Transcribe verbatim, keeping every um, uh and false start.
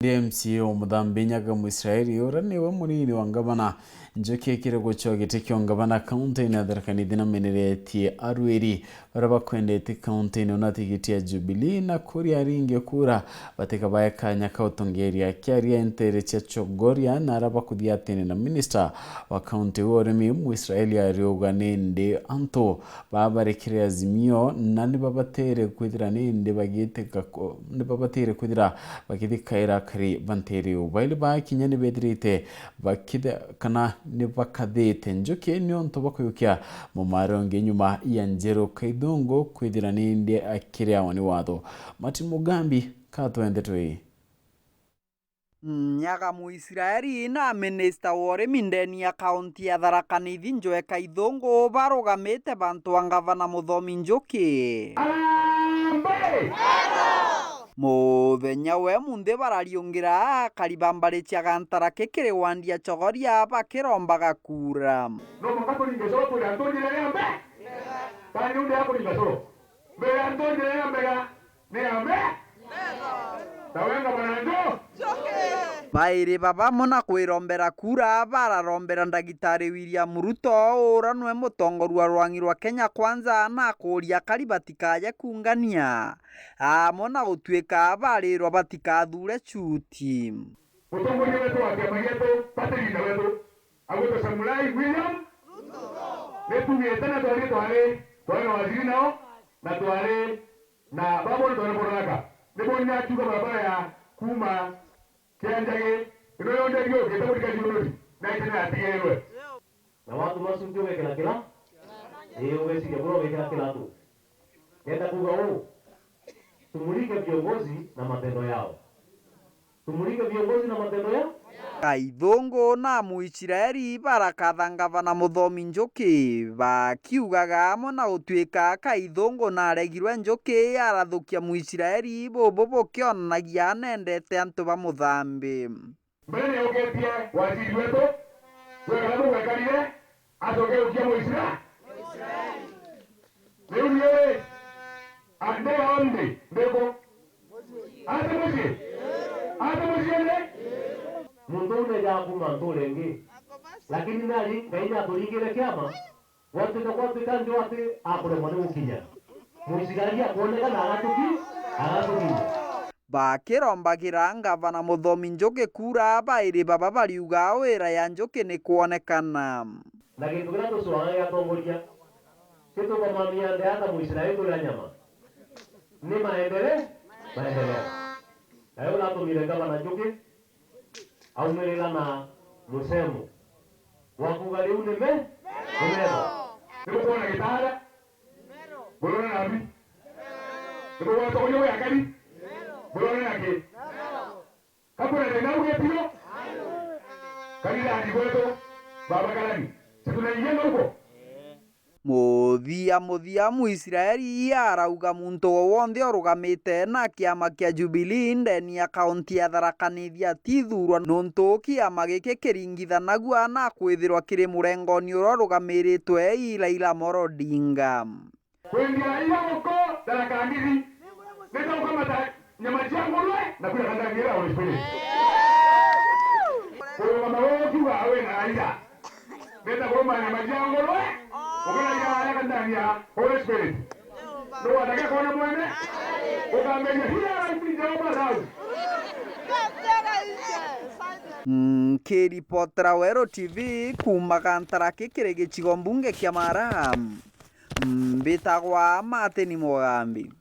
Ndi M C A o Muthambi Nyaga Mwisraeli, uria niwe munini wa ngavana Njuki ekire gucwa giti kia ungavana kaunti-ini ya Tharaka Nithi, nameneretie arwiri baria bakwendete kaunti-ini una tigiti ya Jubilee na kuria aringi kura batikabae kanya ka utongeria. Akiaria nteere cia Chogoria na aria bakuthia atene na minista wa kaunti wa urimi, Mwisraeli ariuga nindi antu babarekere Azimio na nibabatere kwithira nindi bagitika ku-, nibabatere kwithira bagithikaira akari ba nteere iu. Bairi ba kinya nibethirite bakithe-, kana nibakathite Njuki niuntu bwa kuyukia mumare ungi nyuma ya Njeru Kaithungu kwithira nindi akiri awani watho. Martin Mugambi, katwende twi. Nyaga Mwisraeli na minista wa urimi ndeni ya kaunti ya Tharaka Nithi, Njoe Kaithungu, barugamite bantu ba ngavana Muthomi Njuki. Harambee! Muthenya wa umunthi barariungira akari ba mbari cia Gantara kikiri wandi ya Chogoria bakirombaga kura. No mwanka turinge coro twire antu njira iria mbega. Tani undi akuringa coro. Mbere antu njira iria mbega. Ni ambe. Na wenga mwananjo. Bairi baba mona kwirombera kura, bararombera Ndagitari William Ruto, ura nwe mutongoria wa rwang'i rwa Kenya Kwanza, na akuria akari batikaje kungania, amwe na gutuika barirwa batikathure chuti. Mutongoria wetu wa kiama gietu, party leader wetu, agwitwa Samurai William. Ni tugite na twari, twari, twari na waziri nao, na twari na babo ni twari boraka. Ni bo ni akiuga barabara ya kuma Kianjagi, ino yonthe thiukite gutikathie Nduthi, na iti ni atigairwe. Na watu masu ndio wekera kila, ii ugeciria bura wekera kila tu. Nenda kuuga uu, tumulike viongozi na matendo yao. Tumulike viongozi na matendo yao. Kaithungu na Muisraeli barakatha ngavana Muthomi Njuki, bakiugaga amwe na gutuika Kaithungu naregirwe Njuki arathukia Muisraeli bubu bukionanagia anendete antu ba Muthambi. Mbere ni augetie waziri wetu, wega nugwekarire, acoke gukia Muisraeli. Riu ni ri, a, ndi ombi, ndiku? Ati mucii? Ati mucii ni? Muntu uu neejaga kuuma ntuura ingi, lakini nari Ngai ni aturingire kiama, gwatuika, gwatuika njo ati akuremwa ni gukinya. Muisraeli akwoneka na agatuki-, agatukinya. Bakirombagira ngavana Muthomi Njuki kura, bairi baba bariuga wira ya Njuki ni kwonekana. Na gintu kiria tucwaga giatongoria, ti tukomamia ndeata Muisraeli turia nyama. Ni maendele-, maendeleo. Nayo uratumire ngavana Njuki aumirira na musemo wa kuuga riu ni me-, ni metho. Ni bukwona gitara? Buriona nabi? Ni bugwata uyu wi akari? Buriona naki? Kakwira thina au gitio? Kanithani gwetu, baba Karani, si tunaingia na huko? Muthia muthia, Muisraeli arauga muntu o wonthe urugamite na kiama kia Jubilee ndeni ya kaunti ya Tharaka Nithi atithurwa, nontu kiama giki kiringithanagua na kwithirwa kiri murengoni uria urugamiritwe i Raila Amolo Odinga. Kwendia Raila guko Tharaka Nithi, ni ta gukamata nyama cia ngurwe na kwira kandagira Holy Spirit. Kurugama wewe ukiuga awe na Raila. Nenda kuruma nyama cia ngurwe, ukira ira areka ndani ya Holy Spirit. Ndugatake kuona mwene, ukamenya hiya raisi Jehova thau. Nkiripotera Weru T V kuuma Gantara kikiri gicigo mbunge kia Mara, mbitagwa Martin Mugambi.